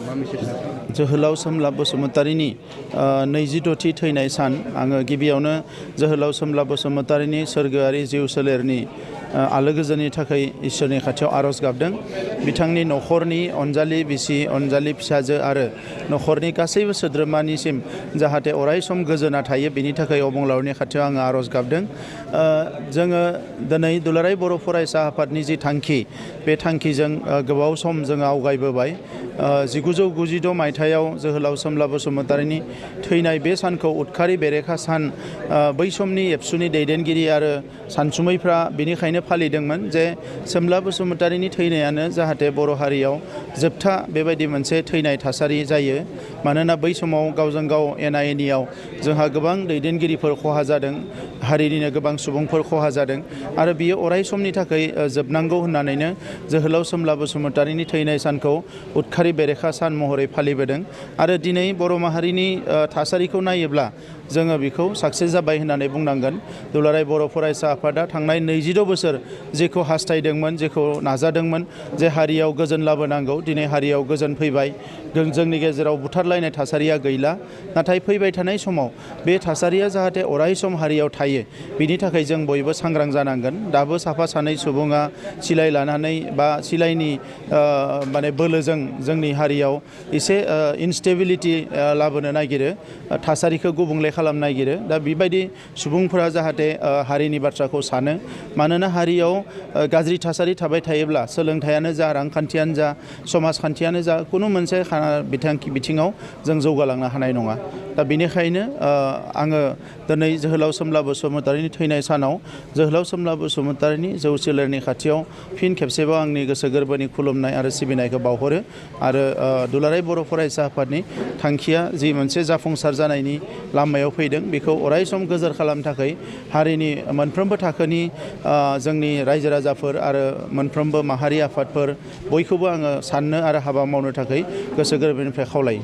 मा मेसेज जोहोलाव सोमलाब बसुमतारीनि 26थि थैनाय सान आङो गिबियावनो जोहोलाव सोमलाब बसुमतारीनि सोरगोआरि जिउ सोलेरनि आलो गोजोननि थाखाय इसोरनि खाथियाव आरज गाबदों। बिथांनि नखरनि अनजालि बिसि अनजालि फिसाजो आरो नखरनि गासैबो सोद्रोमानिसिम जाहाथे अराय सम गोजोना थायो बेनि थाखाय अबंलावरिनि खाथियाव आङो आरज गाबदों। जोङो दिनै दुलाराय बर' फरायसा आफादनि जि थांखि बे थांखिजों गोबाव सम जोङो आवगायबोबाय। 1996 मायथाइयाव जोहोलाव सोमलाब बसुमतारीनि थैनाय बे सानखौ उदखारि बेरेखा सान बै समनि एबसुनि दैदेनगिरि आरो सानसुमैफ्रा बेनिखायनो फालिदोंमोन जे सोमलाब बसुमतारीनि थैनायानो जाहाथे बर' हारियाव जोबथा बेबायदि मोनसे थैनाय थासारि जायो। मानोना बै समाव गावजों गाव एना एनियाव जोंहा गोबां दैदेनगिरिफोर खहा जादों, हारिनिनो गोबां सुबुंफोर खहा जादों आरो बियो अराय समनि थाखाय जोबनांगौ होननानैनो जोहोलाव सोमलाब बसुमतारीनि थैनाय सानखौ उदखारि बेरेखा सान महरै फालिबोदों। आरो दिनै बर' माहारिनि थासारिखौ नायोब्ला जोङो बेखौ साक्सेस जाबाय होननानै बुंनांगोन। दुलाराय बर' फरायसा आफादा थांनाय 26 बोसोर जेखौ हास्थायदोंमोन, जेखौ नाजादोंमोन जे हारियाव गोजोन लाबोनांगौ, दिनै हारियाव गोजोन फैबाय। जोंनि गेजेराव बुथारलायनाय थासारिया गैला। नाथाय फैबाय थानाय समाव बे थासारिया जाहाथे अराय सम हारियाव थायो बिनि थाखाय जों बयबो सांग्रां जानांगोन। दाबो साफा सानै सुबुङा सिलाइ लानानै बा सिलाइनि माने बोलोजों जोंनि हारियाव एसे इनस्टेबिलिटि लाबोनो नागिरो, थासारिखौ गुबुंले खालामनो नागिरो। दा बेबायदि सुबुंफोरा जाहाथे हारिनि बाथ्राखौ सानो। मानोना हारियाव गाज्रि थासारि थाबाय थायोब्ला सोलोंथायानो जा, रांखान्थियानो जा, समाजखान्थियानो जा, कुनु मोनसे बिथिङाव जों जौगालांनो हानाय नङा। दा बेनिखायनो आङो दिनै जोहोलाव सोमलाब बसुमतारीनि थैनाय सानाव जोहोलाव सोमलाब बसुमतारीनि जौ सोलेरनि खाथियाव फिन खेबसेबाव आंनि गोसो गोरबोनि खुलुमनाय आरो सिबिनायखौ बावहरो। आरो दुलाराय बर' फरायसा आफादनि थांखिया जि मोनसे जाफुंसार जानायनि लामायाव फैदों बेखौ अराय सम गोजोर खालामनो थाखाय हारिनि मोनफ्रोमबो थाखोनि जोंनि रायजो राजाफोर आरो मोनफ्रोमबो माहारि आफादफोर बयखौबो आङो साननो आरो हाबा मावनो थाखाय गोसो गोरबोनिफ्राय खावलायो।